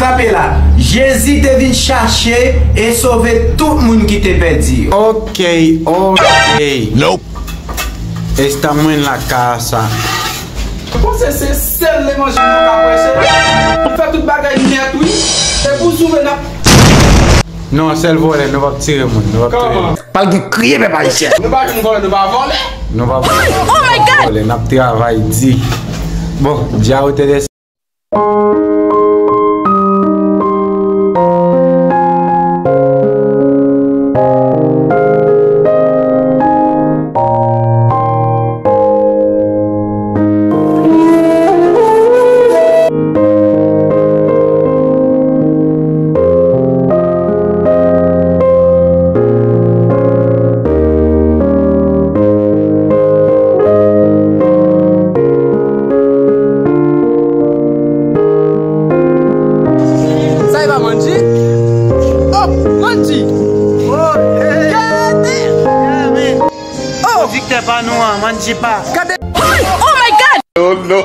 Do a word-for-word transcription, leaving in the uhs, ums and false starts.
Kanpe la. Jezi te vin chache e sove tout moun ki te pèdi yo. Ok, ok. Nope. Esta mwen la kasa. Ou panse se sèl levanjil nou ka preche? Ou fè tout bagay nèt, wi. E pou souve n ap... Non, sèl vòlè, nou p ap tire moun. Nou p ap tire moun. Kòman? Pa gen kriye, pèp ayisyen. Nou pa jwenn vòlè, nou pa vòlè. Nou pa vòlè, n ap travay di. Bon, dja ou te Sa e pa Mandji? Oh, Mandji! Gade! Oh! Pwodiktè pa nou an, Mandji pa. Gade! Oh my God! Oh no!